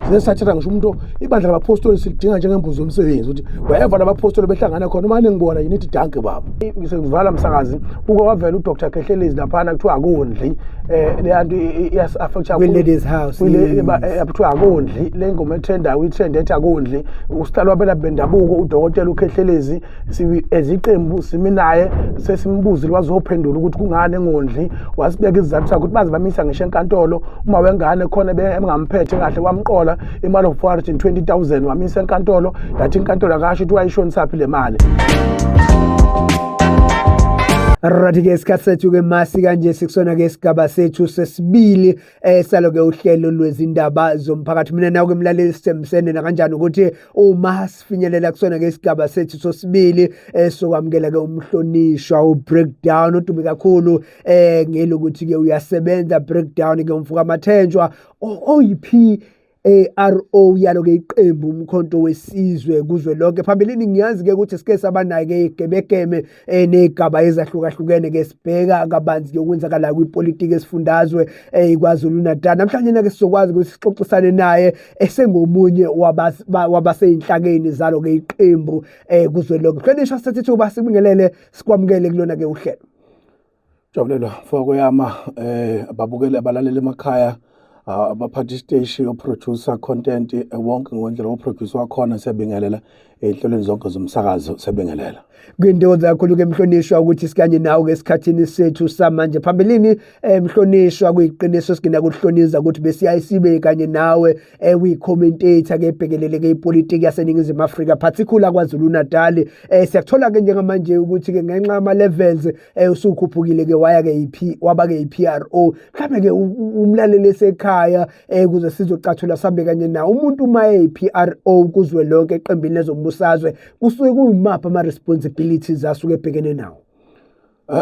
Sinesathatha ngisho umuntu ibandla labapostoli silidinga njengembuzo yomsebenzi ukuthi wherever labapostoli behlangana khona uma ningibona you need danke baba. Ngisengivala msakazi uke wavela uDr Khehlelezi laphana kuthiwa akondli leya nto iyas-affecta Kwi-Ladies House, kuthiwa akondli le ngoma etrendayo uyi-trend ethi akondli usihlalo wabelaphi bendabuko udokotela uKhehlelezi eziqembu simi naye sesimbuzile wazophendula ukuthi kungani engondli wasibeka isizathu sakhe ukuthi baze bamisa ngisho enkantolo uma wengane khona bengamphethe kahle wamqola imali of 420,000 wamisa enkantolo yathi inkantolo akasho ukuthi wayishonisaphi le mali. Right-ke isikhathi sethu-ke masi kanje sikusona-ke isigaba sethu sesibili salo-ke uhlelo lwezindaba zomphakathi. Mina nawe-ke mlaleli sithembisene nakanjani ukuthi uma sifinyelela kusona-ke isigaba sethu sosibili sokwamukela-ke umhlonishwa u-breakdown odume kakhulu ngelokuthi-ke uyasebenza breakdown-ke umfuka Mathenjwa oyi-P ARO yalo-ke iqembu Umkhonto Wesizwe kuzwe lonke. Phambilini ngiyazi-ke ukuthi sike saba naye-ke igebegeme ney'gaba ezahlukahlukene-ke sibheka kabanzi-ke okwenzakalayo kwipolitiki esifundazwe iKwaZulu Natal. Namhlanje-ke sizokwazi ukuthi sixoxisane naye esengomunye wabasey'nhlakeni zalo-ke iqembu kuzwe lonke. Mhlonishwa, sithathe ithuba sikubingelele sikwamukele kulona-ke uhlelo. Jabulelwa mfokoyama ababukeli abalaleli emakhaya abaphathi isiteshi o-producer content wonke ngendlela o-producer wakhona siyabingelela ey'nhlelweni zonke zomsakazo siyabingelela. Kuyintokozo kakhulu-ke mhlonishwa ukuthi sikanye nawe-ke esikhathini sethu samanje. Phambilini mhlonishwa kuyiqiniso sigina kuhloniza ukuthi besiyaye sibe kanye nawe uyi-commentator-ke ebhekelele-ke ipolitiki yaseNingizimu Afrika particular KwaZulu Natal. Siyakuthola-ke njengamanje ukuthi-ke ngenxa yama-levels usukhuphukile-ke waya-ke waba-ke i-PRO. Mhlawumbe-ke umlaleli esekhaya ukuze sizocathula sambe kanye nawe umuntu uma eyi-PRO kuzwelonke eqembini lezombusazwe kusuke kuyimaphi ama-responsibilities asuke ebhekene nawo?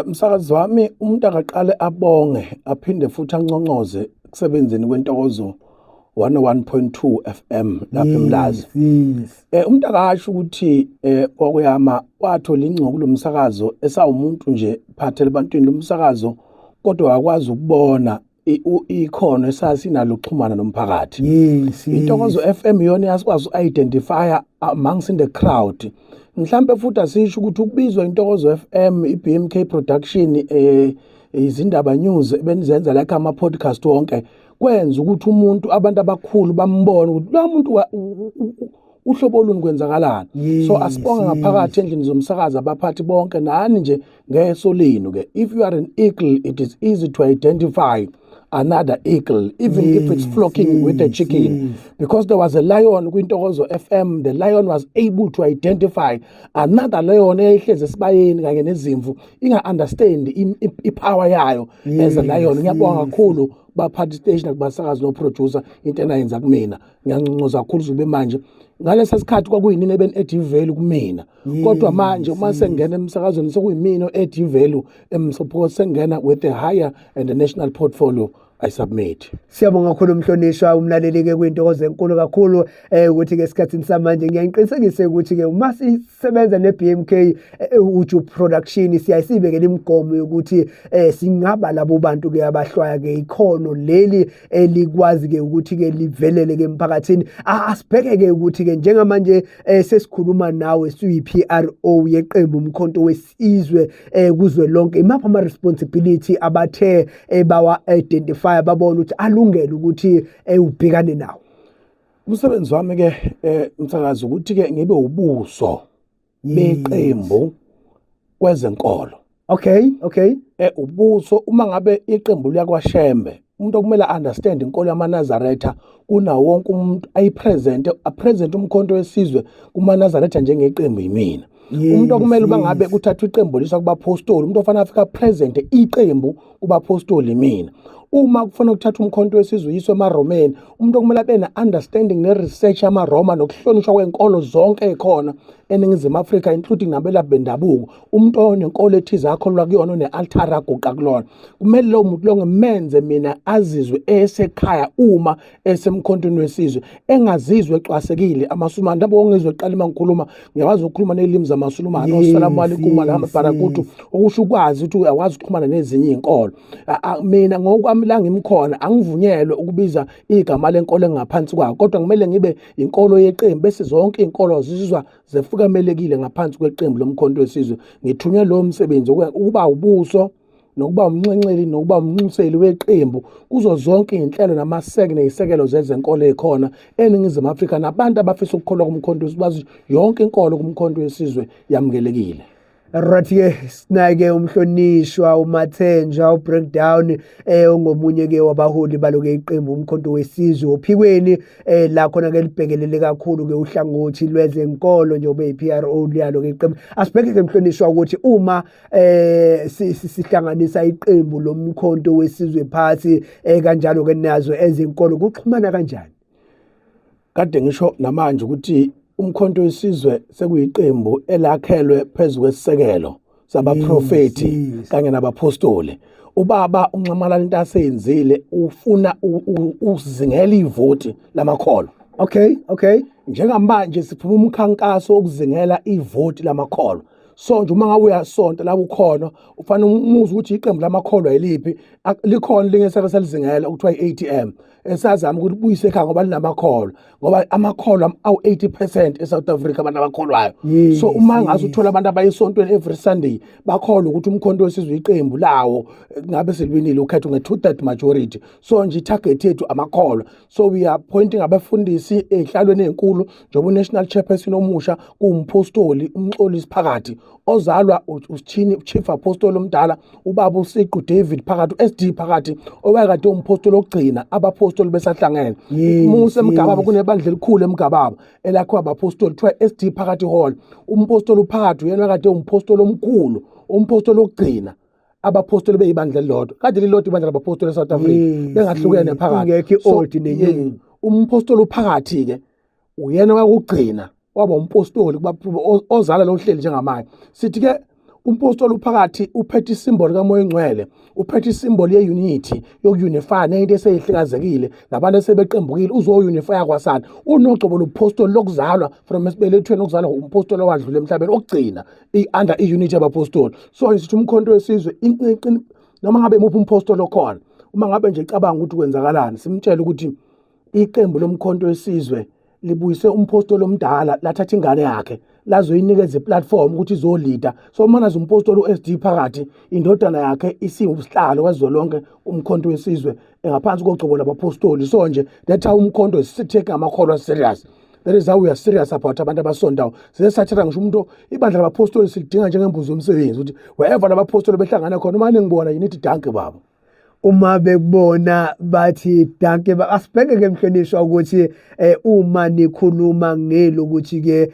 Msakazi wami umuntu akaqale abonge aphinde futhi anconcoze ekusebenzeni kwentokozo 101.2 FM lapha eMlazi. Umuntu akasho ukuthi kwakuyama wathola ingcoko kulomsakazo esawumuntu nje phathele ebantwini lomsakazo kodwa wakwazi ukubona ikhono esasinalo ukuxhumana nomphakathi. Intokozo FM iyona yasikwazi uku-identify amongst in the crowd. Mhlambe futhi asisho ukuthi ukubizwa Intokozo FM iBMK production izindaba news benizenza like ama podcast wonke kwenza ukuthi umuntu abantu abakhulu bambone ukuthi lo muntu uhlobo oluni kwenzakalani. So asibonge ngaphakathi endlini zomsakazo abaphathi bonke nani nje ngeso lenu ke. If you are an eagle it is easy to identify another eagle even if it's flocking with a chicken. Because there was a lion kwintokozo FM, the lion was able to identify another lion eyayihlezi esibayeni kanye nezimvu inga understand i-power yayo as a lion. Ngiyabonga kakhulu baphathi station kubasakazi no producer into enayenza kumina. Ngiyanconcoza kakhulu zube manje. Ngalesa sikhathi kwakuyinini eben add value kumina. Kodwa manje uma sengena emsakazweni sekuyimina add value emsopho sengena with the higher and the national portfolio I submit. Siyabonga kakhulu mhlonishwa umlaleli ke kwintokozo enkulu kakhulu ukuthi ke esikhathini samanje ngiyaqinisekisa ukuthi ke uma sisebenza ne-BMK Uju Production siyayisibekela imigomo yokuthi singaba labo bantu ke abahlwaya ke ikhono leli elikwazi ke ukuthi ke livelele ke emphakathini. Asibheke ke ukuthi ke njengamanje sesikhuluma nawe siyi-PRO yeqembu Umkhonto Wesizwe kuzwe lonke, imaphi ama responsibility abathe bawa identify babona ukuthi alungele ukuthi ubhekane nawo? Umsebenzi wami ke msakazi ukuthi ke ngibe ubuso beqembu kwezenkolo. Okay. Ubuso uma ngabe iqembu liyakwaShembe umuntu okumele understand inkolo yamaNazaretha kuna wonke umuntu ayipresent apresent Umkhonto Wesizwe kumaNazaretha njengeqembu yimina. Umuntu okumele uba ngabe kuthathwa iqembu lisa kubapostoli umuntu ofanele afika present iqembu kubapostoli yimina. Uma kufanele ukuthatha Umkhonto Wesizwe uyiswe emaRomeni umuntu okumele abe ne-understanding ne-research yamaRoma nokuhlonishwa kwenkolo zonke ekhona eNingizimu Afrika including nabelaphi bendabuko. Umuntu onenkolo ethize akholwa kuyona one-altare aguqa kulona kumele lowo muntu lo ngimenze mina azizwe esekhaya uma esemkhontweni wesizwe engazizwe ecwasekile. Amasulumane lapho ngizwe eqala uma ngikhuluma ngiyakwazi ukukhuluma nezilimi zamasulumane osalamu alaykum alhamdu barakutu okusho ukwazi ukuthi uyakwazi ukuxhumana nezinye iy'nkolo. Mina ngokwami Nami la ngimkhona angivunyelwe ukubiza igama lenkolo engaphansi kwayo, kodwa kumele ngibe inkolo yeqembu bese zonke izinkolo zizizwa zefukamelekile ngaphansi kweqembu lomkhonto wesizwe. Ngithunywe lowo msebenzi ukuba ubuso nokuba umnxenxeli nokuba umnxuseli weqembu kuzo zonke izinhlelo namaseke nezisekelo zezenkolo ezikhona eNingizimu Afrika, nabantu abafisa ukukholwa kumkhonto wesizwe bazi yonke inkolo kumkhonto wesizwe yamukelekile. Right-ke sinake umhlonishwa uMathenjwa uBreakdown ongomunye ke wabaholi baloke iqembu umkhonto wesizwe ophikweni la khona ke libhekelele kakhulu ke uhlangothi lwezenkolo njengoba i-PRO liyalo ke iqembu. Asibheke ke mhlonishwa ukuthi uma sihlanganisa iqembu lomkhonto wesizwe phathi kanjalo ke nazo ezinkolo kuxhumana kanjani? Kade ngisho namanje ukuthi umkhonto wesizwe sekuyiqembu elakhelwe phezu kwesisekelo sabaprofethi kanye nabapostoli. Ubaba uNxamalala into aseyenzile ufuna usizingela ivoti lamakholwa. Okay. Njengamanje siphuma umkhankaso wokuzingela ivoti lamakholwa. So nje uma ngabe uyasonta la ukhona ufanele umuze ukuthi iqembu lamakholwa yiliphi, likhona linye sake salizingela okuthiwa i-ATM esazama ukuthi libuyise ekhaya ngoba linamakholwa, ngoba amakholwa awu-80% eSouth Africa abantu abakholwayo. So uma ngase uthola abantu abayisontweni every Sunday bakholwa ukuthi umkhonto wesizwe iqembu lawo ngabe seliwinile ukhetho nge-2/3 majority. So nje i-target yethu amakholwa. So we are pointing abafundisi ey'hlalweni ey'nkulu njengoba u-national chairperson omusha kuwumpostoli uMxolisi Phakathi ozalwa usithini chief apostle omdala ubaba uSiqu David Phakathi u-SD Phakathi owayekade umpostoli okugcina abapostoli besahlangene. Musa eMgababa kunebandla elikhulu eMgababa elakhiwa abapostoli kuthiwa SD Phakathi Hall. Umpostoli uPhakathi uyena kade umpostoli omkhulu, umpostoli okugcina abapostoli beyibandla elilodwa. Kade lilodwa ibandla labapostoli eSouth Africa bengahlukene phakathi. Ingekho i-old ne-new. Umpostoli uPhakathi ke uyena wakugcina waba umpostoli ozala lo hleli njengamanje. Sithi ke umpostoli uPhakathi uphethe isimboli kaMoya Ongcwele, uphethe isimboli ye-unity yoku-unify nento eseyihlakazekile nabantu esebeqembukile uzo-unify kwasana. Unogcobo lobupostoli lokuzalwa from esibelethweni okuzalwa umpostoli owadlula emhlabeni okugcina i-under i-unity yabapostoli. So sithi umkhonto wesizwe noma ngabe imuphi umpostoli okhona, uma ngabe nje icabanga ukuthi kwenzakalani, simtshele ukuthi iqembu lomkhonto wesizwe libuyise umpostoli omdala lathatha ingane yakhe lazoyinikeza iplatform ukuthi izolida. So uma nazo umpostoli uSD Phakathi indodana yakhe isiwusihlalo wezolonke umkhonto wesizwe engaphansi kogcobo labapostoli. So nje that's how umkhonto is take amakholwa serious. That is how we are serious about abantu abasontayo. Size sathatha ngisho umuntu ibandla labapostoli silidinga njengembuzo yomsebenzi ukuthi wherever labapostoli behlangana khona uma ningibona you need danke baba. Uma bekubona bathi danke. Asibheke ke mhlonishwa ukuthi uma nikhuluma ngelokuthi ke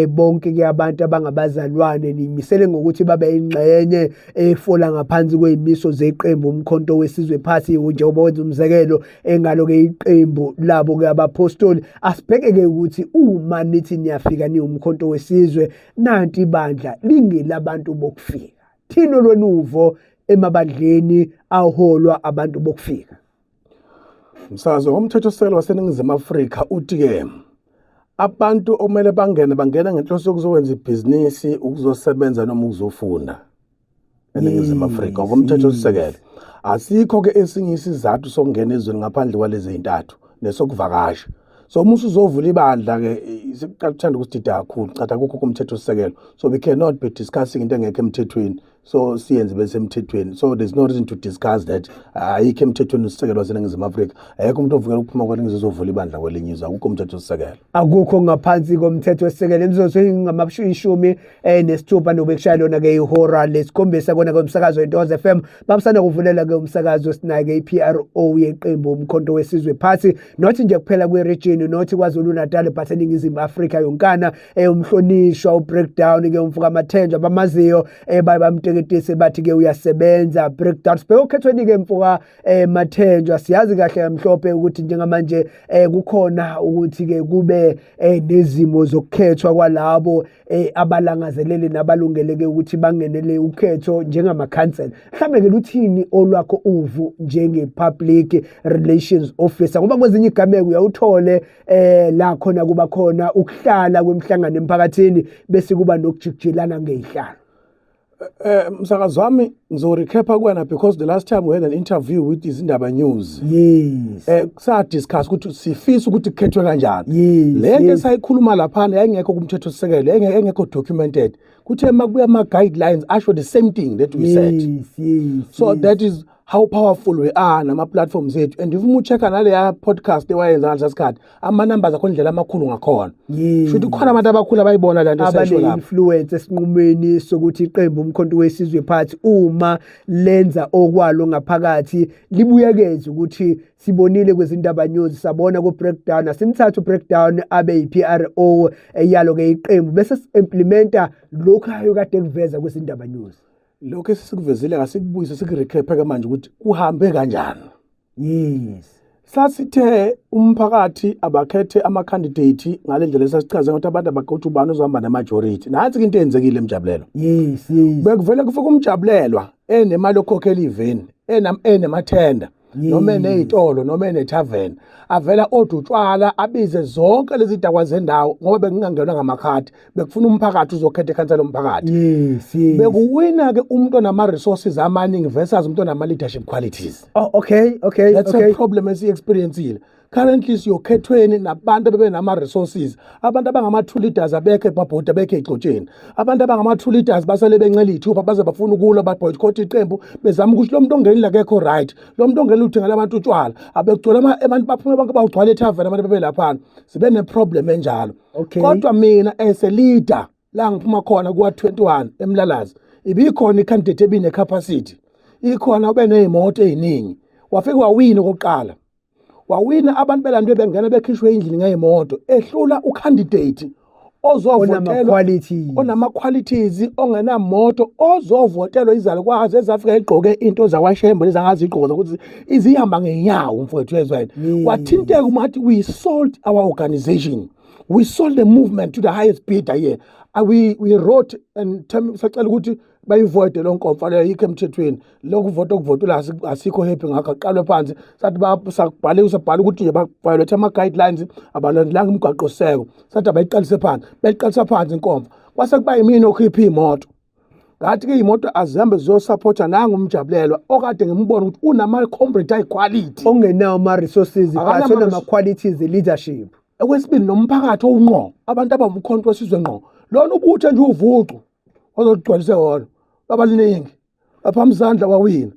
bonke ke abantu abangabazalwane nimisele ngokuthi babe ingxenye efola ngaphansi kwezimiso zeqembu umkhonto wesizwe phathi njengoba wenza umzekelo engalo ke iqembu labo ke abapostoli. Asibheke ke ukuthi uma nithi niyafika niwumkhonto wesizwe nanti ibandla lingelabantu bokufika, thina lwenuvo emabandleni aholwa abantu bokufika. Msakazo womthethosisekelo waseNingizimu Afrika uthi ke abantu okumele bangene bangena ngenhloso yokuzokwenza ibhizinisi, ukuzosebenza noma ukuzofunda eNingizimu Afrika ngokomthethosisekelo. Asikho ke esinye isizathu sokungena ezweni ngaphandle kwalezi zintathu nesokuvakasha. So uma usuzovula ibandla ke sikuthanda ukusidida kakhulu cha akukho kumthethosisekelo. So we cannot be discussing into engekho emthethweni. So siyenze bese emthethweni. So there's no reason to discuss that. Ayikho emthethweni usisekelo waseNingizimu Afrika. Ayikho umuntu ovukela ukuphuma kwelinye izwe uzovula ibandla kwelinye izwe. Akukho umthethosisekelo. Akukho ngaphansi komthethosisekelo. Imizuzu engamashumi 16 nobekushaya lona ke ihora lesikhombisa kona komsakazo weNtokozo FM. Babusana kuvulela ke umsakazo sinake iPRO yeqembu umkhonto wesizwe phathi not nje kuphela kwe-region not KwaZulu Natal but eNingizimu Afrika yonkana. Umhlonishwa uBreakdown ke umfuka Mathenjwa bamaziyo baye bamteketise bathi ke uyasebenza Breakdown. Sibheke okhethweni ke mfuka Mathenjwa, siyazi kahle kamhlophe ukuthi njengamanje kukhona ukuthi ke kube nezimo zokukhethwa kwalabo abalangazelele nabalungeleke ukuthi bangenele ukhetho njengamakhansela. Mhlambe ke luthini olwakho uvu njenge public relations officer, ngoba kwezinye igameko uyawuthole la khona kuba khona ukuhlala kwemhlangano emphakathini bese kuba nokujikijelana ngezihlalo. Msakazi wami, ngizorecapa kuwena because the last time we had an interview with Izindaba News, sa discuss ukuthi sifisa ukuthi kukhethwe kanjani. Le nto esayikhuluma laphana yayingekho kumthetho sisekelo, yayingekho documented. Kuthe makubuya ama guidelines asho the same thing that we said. So that is how powerful we are nama platforms ethu, and if uma-check-a naleya podcast ewayenza ngalesa sikhathi, ama numbers akho, indlela amakhulu ngakhona, shuthi kukhona abantu abakhulu abayibona le nto esayisho lapha. Abane-influence esinqumweni sokuthi iqembu Umkhonto weSizwe Party uma lenza okwalo ngaphakathi libuyekeze ukuthi sibonile kwezindaba news, sabona ku-breakdown, asimthathe u-breakdown abe yi-PRO yalo-ke iqembu bese si-implementa lokhu ayo kade kuveza kwezindaba news. Lokhu esikuvezile asikubuyise, sikurecap-e ke manje ukuthi kuhambe kanjani. Sasithe umphakathi abakhethe ama-candidate ngale ndlela esasichaze ukuthi abantu abakhethe ubani ozohamba ne-majority. Nansi-ke into eyenzekile, Mjabulelo. Bekuvele kufika umjabulelwa enemali yokukhokhela iveni, enemathenda noma eney'tolo noma enethaveni, avela odwa utshwala, abize zonke lezi dakwa zendawo, ngoba bekungangenwa ngamakhadi, bekufuna umphakathi uzokhetha ikhansela lomphakathi. yes yes Bekuwina-ke umuntu onama-resources amaningi versus umuntu onama-leadership qualities. Oh, okay. That's a problem esiyi-experiencile currently. Siyokhethweni nabantu abebenama-resources, abantu abangama-two leaders abekho emabhodi, abekho ey'gxotsheni, abantu abangama-two leaders basele bencela iy'thupha, baze bafuna ukulwa, baboycott iqembu, bezama ukuthi lo muntu ongenile akekho right, lo muntu ongenile uthengela abantu utshwala, abekugcwele abantu baphume bonke bawugcwala ethaveni abantu bebelaphana. Sibe ne-problem enjalo. Kodwa mina as a leader, la ngiphuma khona kuwa-21 eMlalazi, ibikhona i-candidate ebine-capacity, ikhona, ube ney'moto ey'ningi, wafike wawina okokuqala, wawina, abantu belanto bengena bekhishwe endlini ngey'moto, ehlula ucandidate ozovotelwa onama-qualities, onama-qualities, ongenamoto, ozovotelwa izalukwazi ezafika egqoke into zakwashembe lezi angazigqoka ukuthi izihamba ngenyawo, mfowethu, yezwena. Wathinteka umathi we sold our organization, we sold the movement to the highest bidder here. We wrote and sacela ukuthi bayivoide lo nkomfa leyo, yikho emthethweni lokuvota, okuvotela asikho happy ngakho, aqalwe phansi. Sathi sabhale, sabhala ukuthi nje ba-violate ama-guidelines, abalandelanga imigwaqoseko. Sathi abayiqalise phansi, bayiqalisa phansi inkomfa. Kwase kuba yimina okhipha iy'moto, ngathi ke iy'moto azihambe ziyosapotha nangu umjabulelwa okade ngimbona ukuthi unama-comrade ayi-quality. Ongenawo ama-resources but Akanama onama-qualities e-leadership. Okwesibili, nomphakathi owunqo, abantu abawumkhonto wesizwe ngqo, lona ubuthe nje uvucu ozogcwalise wona abaliningi baphamisa izandla, wawina.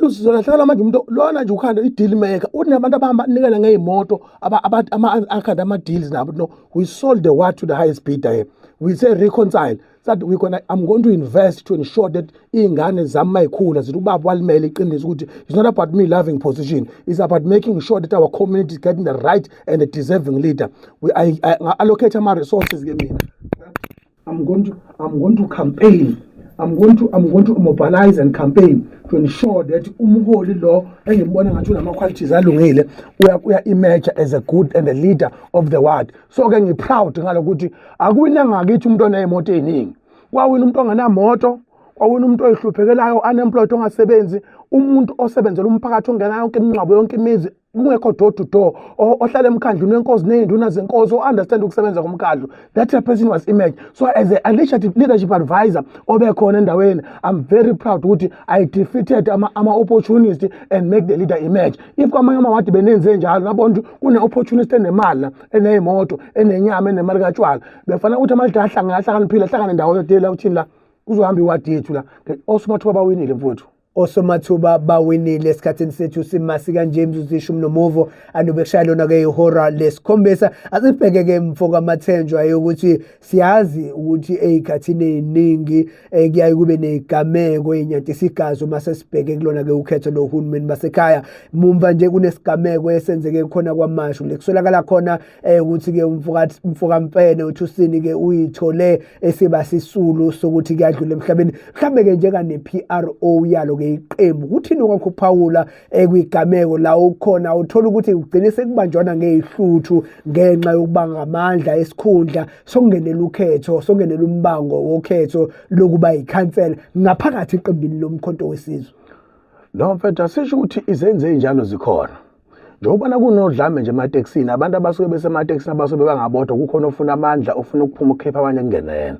Sizolahlekela manje umuntu lona nje ukhanda i-deal maker, unabantu abahamba nikela ngey'moto, akhanda ama-deals nabo. No, we sold the ward to the highest bidder here. We say reconcile, sathi we gonna I'm going to invest to ensure that iy'ngane zami mayikhula zithi ubaba walimele iqiniso, ukuthi it's not about me loving position, it's about making sure that our community is getting the right and the deserving leader. I allocate ama-resources ke mina. I'm going to campaign. I'm going to mobilize and campaign to ensure that umholi lo engimbona ngathi unama qualities alungile uya emerge as a good and a leader of the ward. So ke ngi-proud ngalokuthi akuwina ngakithi umuntu onezimoto eziningi. Kwawina umuntu ongenamoto, kwawina umuntu oyihluphekelayo, unemployed, ongasebenzi, umuntu osebenzela umphakathi, ongena yonke imingcwabo, yonke imizi, kungekho door to door, ohlala emkhandlwini wenkosi ney'nduna zenkosi, o-understand ukusebenza komkhandlu. That a person was emerged. So as a leadership advisor obekhona endaweni, I'm very proud ukuthi I defeated ama-opportunist and make the leader emerge. If kwamanye amawadi benenze njalo, nabona ukuthi kune-opportunist enemali la, eney'moto, enenyama, enemali katshwala, befanele ukuthi ama-leader ahlangane, ahlakaniphile, ahlangane ndawo yodwa la, uthini la kuzohamba iwadi yethu la. Osomathuba bawinile, mfowethu. Osomathuba bawinile. Esikhathini sethu simasi kanje imizuzu 10 anobe kushaya lona-ke ihora lesikhombisa. Asibheke-ke, mfo kaMathenjwa, ukuthi siyazi ukuthi ey'khathini ey'ningi kuyaye kube ney'gameko ey'nyantisa igazi uma sesibheke kulona-ke ukhetho lohulumeni basekhaya. Mumva nje kunesigameko esenzeke khona KwaMashu, lekusolakala khona ukuthi-ke umfokaMfene uThusini-ke uyithole esiba sisulu sokuthi kuyadlula emhlabeni. Mhlambe-ke njengane-PRO yalo-ke iqembu, kuthini okwakho ukuphawula kwigameko la ukhona uthola ukuthi kugcine sekubanjwana ngey'hluthu ngenxa yokuba ngamandla esikhundla sokungenela ukhetho, sokungenela umbango wokhetho lokuba yikhansela ngaphakathi eqembini loMkhonto weSizwe? No mfethu, asisho ukuthi izenze ey'njalo zikhona. Njengoba kunodlame nje ematekisini, abantu abasuke besematekisini abasuke bangabodwa, kukhona ofuna amandla, ofuna ukuphuma ukhipha abanye kungene yena.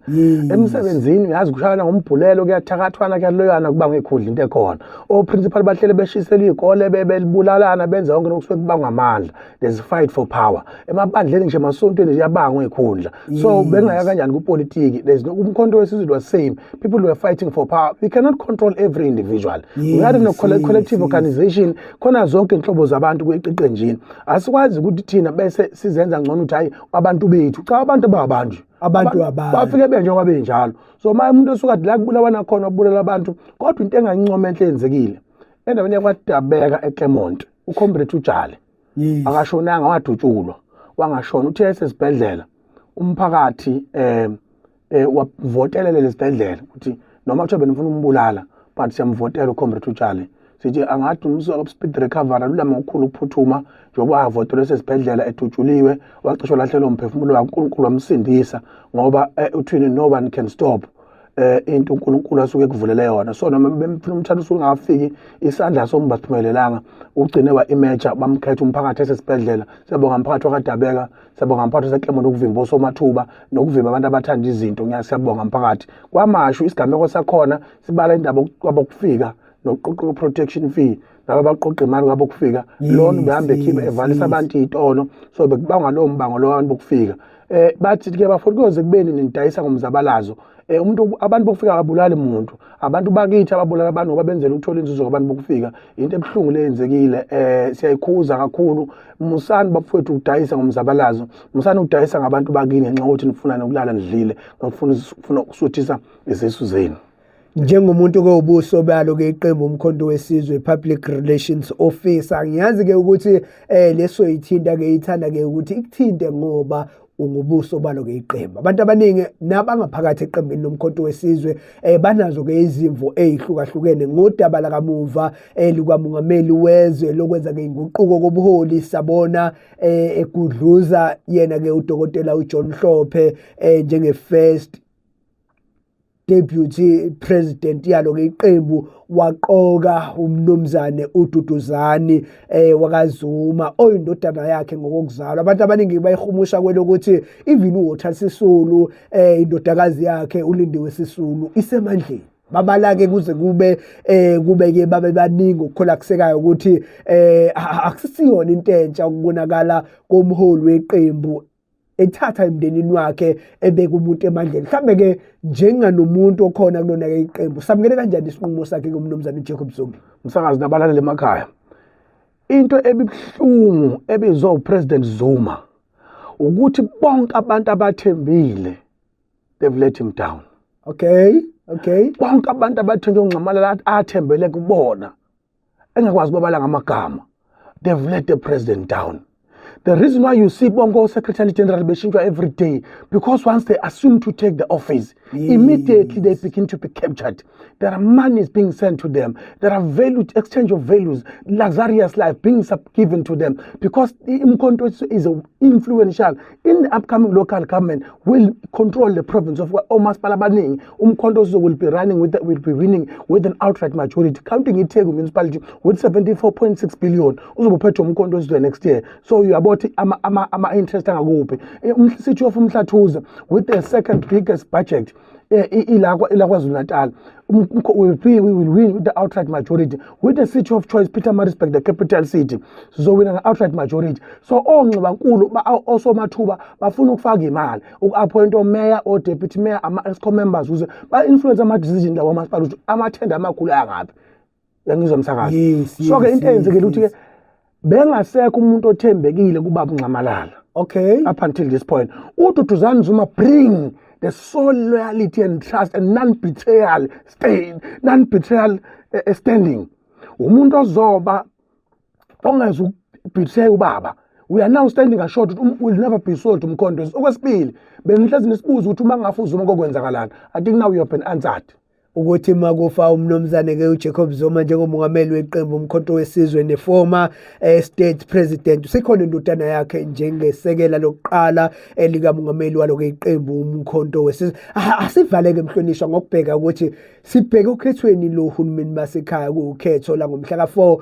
Emsebenzini uyazi kushayana ngombhulelo, kuyathakathwana, kuyaloyana, kubangwa ikhudla into ekhona. O-principal bahlele beshisela iy'kole, belibulalana, benza konke lokusuke kubangwa amandla. There's a fight for power. Emabandleni ngisho emasontweni ziyabangwa iy'khundla. So bengaya kanjani kupolitiki? There's no Umkhonto weSizwe was same. People were fighting for power. We cannot control every individual. We are in a collective organization. Khona zonke inhlobo zabantu kweqenjini. Asikwazi ukuthi thina bese sizenza ngcono ukuthi hayi abantu bethu. Cha, abantu ababantu. Abantu abantu. Bafike benjengoba benjalo. So uma umuntu osuka la kubulawana khona wabulala abantu, kodwa into engayincoma enhle yenzekile. Endaweni yakwaDabeka eClermont, uComrade uJali. Akashonanga, wadutshulwa. Wangashona, uthe esesibhedlela. Umphakathi wavotelela lesibhedlela ukuthi noma kuthiwa benifuna umbulala, but siyamvotela uComrade uJali. Sithi angathi umsuka speed recovery lulama ngokukhulu ukuphuthuma, njengoba avotelwe esesibhedlela edutshuliwe, wacishwa lahlelwa umphefumulo wakhe, uNkulunkulu wamsindisa ngoba uthini, no one can stop into uNkulunkulu asuke ekuvulele yona. So noma bemfuna umthatha usuke ungafiki isandla somba siphumelelanga, ugcine wa-emerge, bamkhetha umphakathi esesibhedlela. Siyabonga umphakathi wakwaDabeka, siyabonga umphakathi waseClermont ukuvimba osomathuba nokuvimba abantu abathanda izinto. Siyabonga umphakathi kwaMashu. Isigameko sakhona sibala indaba kwabokufika nokuqoqa protection fee, laba abaqoqa imali kwabokufika, lona ubehamba ekhipha evalisa abantu iy'tolo. So bekubangwa lowo mbango lo abantu bokufika. Bathi ke bafuna kuyoze kubeni nidayisa ngomzabalazo. Umuntu abantu bokufika ababulali muntu, abantu bakithi ababulala abantu ngoba benzela ukuthola inzuzo kwabantu bokufika. Into ebuhlungu leyenzekile, siyayikhuza kakhulu. Musani bafowethu ukudayisa ngomzabalazo, musani ukudayisa ngabantu bakini ngenxa yokuthi nifuna nokulala nidlile, ngokufuna ufuna ukusuthisa izisu zenu. Njengomuntu ke ubuso balo ke iqembu Umkhonto weSizwe, Public Relations Officer, ngiyazi ke ukuthi leso ithinta ke ithanda ke ukuthi ikuthinte ngoba ungubuso balo ke iqembu. Abantu abaningi nabangaphakathi eqembini loMkhonto weSizwe banazo ke izimvo ezihlukahlukene ngodaba lakamuva likamongameli wezwe lokwenza ke inguquko kobuholi. Sabona egudluza yena ke udokotela uJohn Hlophe njenge first deputy president yalo ke iqembu, waqoka umnumzane uDuduzani wakaZuma oyindodana yakhe ngokuzalwa. Abantu abaningi bayihumusha kwelokuthi even uWalter Sisulu, indodakazi yakhe uLindiwe Sisulu isemandleni. Babalake kuze kube kube ke babe baningi ukukholakisekayo ukuthi akusiyona into entsha ukubonakala komholi weqembu ethatha emndenini wakhe ebeka umuntu emandleni. Mhlambe ke njenganomuntu okhona kulona ke iqembu, samukele kanjani isinqumo sakhe kumnumzane Jacob Zuma? Msakazi nabalaleli emakhaya, into ebibuhlungu ebizwa uPresident Zuma ukuthi bonke abantu abathembile, they've let him down. Bonke abantu abathenjwe uNxamalala, athembele kubona, engakwazi ukubabala ngamagama, they've let the president down. The reason why you see bonke o-secretary general beshintshwa every day, because once they assume to take the office, immediately they begin to be captured. There are monies being sent to them, there are value exchange of values, luxurious life being given to them, because Umkhonto is influential in the upcoming local government, will control the province of omasipala abaningi. Umkhonto will be running with the, will be winning with an outright majority, counting iTheku municipality with 74.6 billion, uzobe uphethwe Umkhonto wesizwe next year. So uyabothi ama-interest angakuphi. City of Umhlathuze with the second biggest budget ila KwaZulu Natal, we will win with the outright majority. With the city of choice, Pietermaritzburg, the capital city, sizowina nge-outright majority. So ongxiwankulu, osomathuba bafuna ukufaka imali uku-appoint omeya, o-deputy mayor, ama-exco members ukuze ba-influence ama-decision lawo masipala ukuthi amathenda amakhulu ayangaphi. Uyangizwa, msakazi? Yes. So ke into eyenzekile ukuthi ke bengasekho umuntu othembekile kubaba uNxamalala. Up until this point, uDuduzane Zuma bring the sole loyalty and trust and non-betrayal stay non-betrayal standing, umuntu ozoba ongeze ukubetray ubaba. We are now standing assured ukuthi will never be sold uMkhonto. Okwesibili, benihlezi nisibuza ukuthi uma ngafa uZuma kokwenzakalani. I think now you have been answered. Ukuthi makufa umnumzane ke uJacob Zuma njengomongameli weqembu Umkhonto weSizwe ne-former state president, usekhona indodana yakhe njengesekela lokuqala elikamongameli walo ke iqembu Umkhonto weSizwe. Asivaleke, mhlonishwa, ngokubheka ukuthi sibheke ukhethweni lohulumeni basekhaya, kuwukhetho la ngomhla ka-4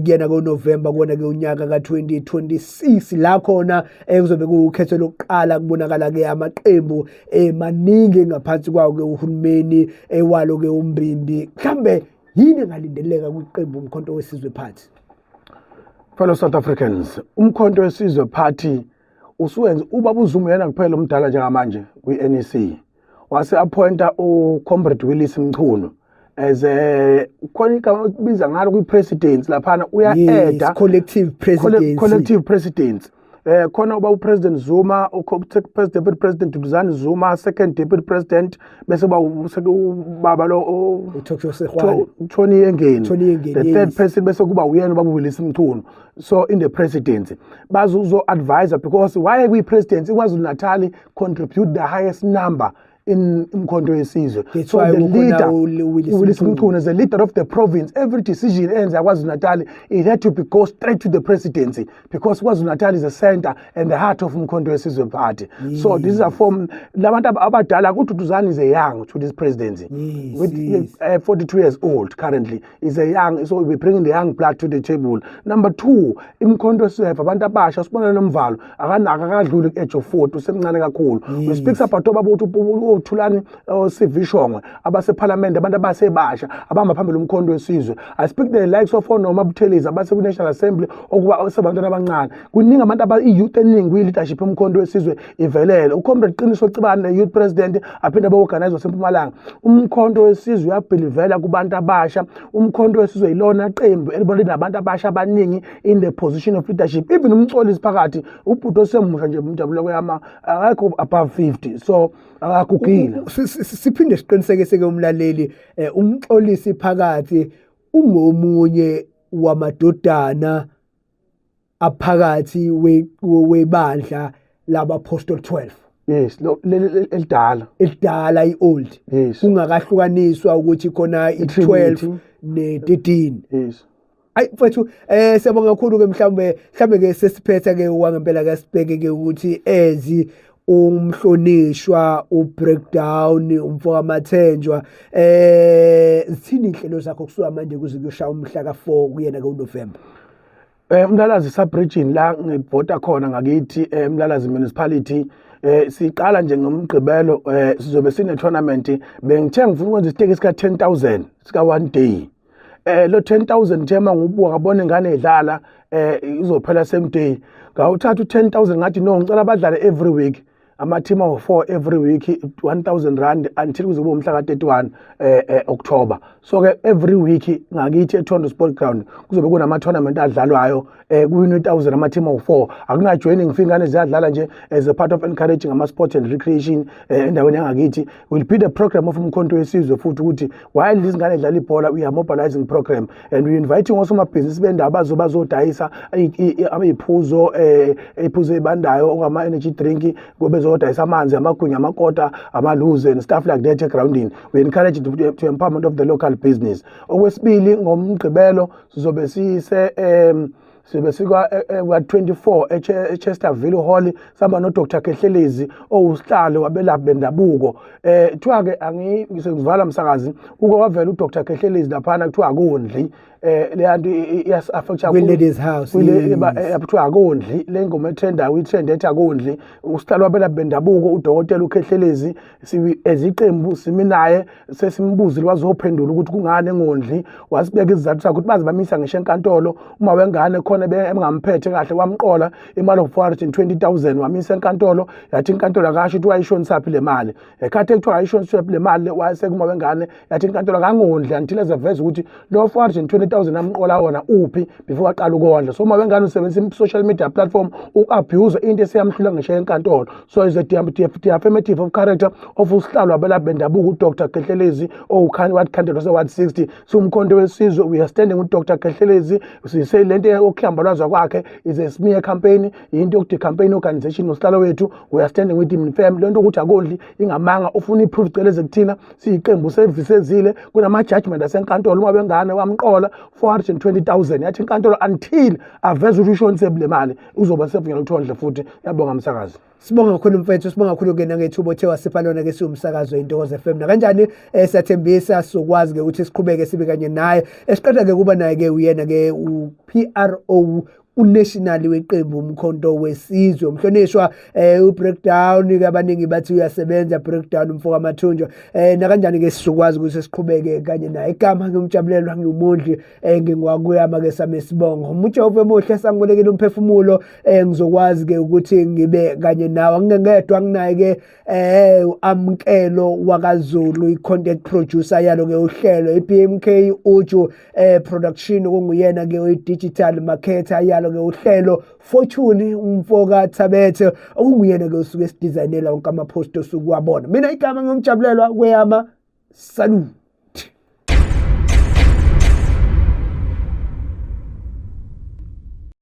kuyena koNovember kuwona ke unyaka ka-2026, la khona kuzobe kuwukhetho lokuqala kubonakala ke amaqembu emaningi ngaphansi kwawo ke uhulumeni ewalo ke umbimbi. Mhlambe yini engalindeleka kwiqembu Umkhonto weSizwe Party? Fellow South Africans, Umkhonto weSizwe Party usuwenza ubaba uZuma yena kuphela umdala njengamanje kwi-NEC, wase appointa uComrade Willies Mchunu as a, khona igama okubiza ngalo kwi-presidency laphana, uya-eda Collective presidency. Collective presidency. Khona uba uPresident Zuma, Deputy President Duduzane Zuma, second deputy president, bese ba ubaba lo uThoko Sehoana. Tony Yengeni. Tony Yengeni. The third person bese kuba uyena ubaba Willies Mchunu. So in the presidency bazuzo advisor, because why kwi presidency KwaZulu Natal contribute the highest number in Umkhonto weSizwe. That's So why the kukhona leader uWillies Willies Mchunu. Mchunu is the leader of the province. Every decision enza KwaZulu Natal, it had to be go straight to the presidency, because KwaZulu Natal is the center and the heart of Umkhonto weSizwe Party. So this is a form labantu abadala. UDuduzane is a young to this presidency with 42 years old currently, is a young, so we're bringing the young blood to the table. Number two, Imkhonto weSizwe abantu abasha, sibona nomvalo akanaka, akadluli ku-age of 40, usemncane kakhulu. We speak about obaba ukuthi oThulani, oSivi Shongwe abasephalamende, abantu abasebasha abahamba phambili Umkhonto weSizwe. I speak the likes of oNoma Buthelezi abase-National Assembly, okuba sebantwana abancane. Kuningi abantu i-youth eningi kwi-leadership yoMkhonto weSizwe ivelele. UComrade Qiniso Cibane, youth president, aphinde abe-organizer waseMpumalanga. Umkhonto weSizwe uyabhilivela kubantu abasha. Umkhonto weSizwe yilona qembu elibona linabantu abasha abaningi in the position of leadership. Even uMxolisi Phakathi, ubhuti osemusha nje, umjabulo kweyama, akekho above 50, so akagugile. Siphinde siqinisekise ke umlaleli, uMxolisi Phakathi ungomunye wamadodana aphakathi webandla labaPostoli 12. Yes, lo elidala. Elidala, i-old. Kungakahlukaniswa ukuthi khona i-12 I-Trinity. ne-13. Ayi mfethu, siyabonga kakhulu ke. Mhlambe ke sesiphetha ke wangempela ke, sibheke ke ukuthi ezi umhlonishwa uBreakdown, umfoka Mathenjwa, zithini inhlelo zakho kusuka manje kuze kuyoshaya umhla ka4 kuyena ke uNovember? Umlalazi sub-region la ngibhota khona ngakithi, eMlalazi Municipality, siqala nje ngomgqibelo, sizobe sine tournament. Bengithe ngifuna ukwenza isiteki sika 10,000 sika one day. Lo 10,000 thema ngubuka ngabona ingane idlala, izophela same day. Ngawuthatha u10000, ngathi no, ngicela abadlale every week, ama team of 4 every week, R1000 until kuze kube umhla ka31 October. So ke every week ngakithi eTondo Sport Ground kuzobe kunama tournament adlalwayo, kuwin 1000 ama team of 4. Akuna joining fee, ingane ziyadlala nje as a part of encouraging ama sport and recreation endaweni yangakithi. Will be the program of Umkhonto weSizwe futhi ukuthi while lezi ngane idlala ibhola, we are mobilizing program and we inviting osomabhizinisi bendawo bazodayisa iziphuzo, iphuzo ebandayo okama energy drink, bezodayisa amanzi, amagwinya, amakota, amaluze and stuff like that egroundini. We encourage to empowerment of the local business. Okwesibili, ngomgqibelo sizobe sise sibe sikwa kwa 24 eChesterville Hall, sihamba no Dr Kehlelezi owusihlalo wabelaphi bendabuko. Kuthiwa ke, angisengivala msakazi, uke wavela uDr Kehlelezi laphana, kuthiwa akondli, le nto iyas affect Kwi-Ladies House. Kuthiwa akondli, le ngoma etrendayo, i-trend ethi akondli. Usihlalo wabelaphi bendabuko udokotela uKhehlelezi, eziqembu simi naye, sesimbuzile, wazophendula ukuthi kungani engondli, wasibeka isizathu sakhe ukuthi baze bamisa ngisho enkantolo uma wengane khona engamphethe kahle, wamqola imali of 420,000, wamisa enkantolo, yathi inkantolo akasho ukuthi wayishonisaphi le mali. Ekhathi ekuthiwa ayishonisaphi le mali, wayesekuma wengane, yathi inkantolo akangondli until ezeveza ukuthi lo 420,000 amqola wona uphi before aqala ukondla. So uma wengane usebenzisa i-social media platform uku-abuse into esiyamhlula ngisho enkantolo. So is a defamative of character of usihlalo wabelaphi bendabuko uDr Kehlelezi, owuward candidate wase-ward 60. Siwumkhonto weSizwe, we are standing with Dr Kehlelezi. Sise lento Ukuhlambalazwa kwakhe is a smear campaign, into yokuthi campaign organization nosihlalo wethu, we are standing with him firm. Lento ukuthi akondli ingamanga, ufuna i-proof, celeze kuthina siyiqembu sevisezile kunama-judgment asenkantolo. Uma bengane wamqola 420 000, yathi inkantolo until aveze ukuthi ushonise le mali, uzoba sevunyelwa ukuthi ondle futhi. Yabonga, msakazi. Sibonga kakhulu, mfethu, sibonga kakhulu-ke nangethuba othe wasipha lona ke siwumsakazo Intokozo FM. Nakanjani siyathembisa sizokwazi ke ukuthi siqhubeke sibe kanye naye. Esiqeda ke kuba naye ke uyena ke u-PRO unational weqembu Umkhonto Wesizwe, umhlonishwa ubreakdown ke, abaningi bathi uyasebenza breakdown, umfoka Mathunjwa. Nakanjani ke sizokwazi ukuthi siqhubeke kanye naye. Igama ngimjabulelwa ngiyumondli, ngingwakuyama ke sami sibongo uJehova emuhle sangibolekile umphefumulo, ngizokwazi ke ukuthi ngibe kanye nawe, ngingedwa, nginaye ke Amkelo wakaZulu, i-content producer yalo ke uhlelo iBMK Uju production, okunguyena ke oyi-digital marketer yalo ke uhlelo, Fortune umfoka Thabethe, okunguyena ke usuke esidesignela wonke ama-post osuke wabona. Mina igama ngomjabulelwa kweyama, salut.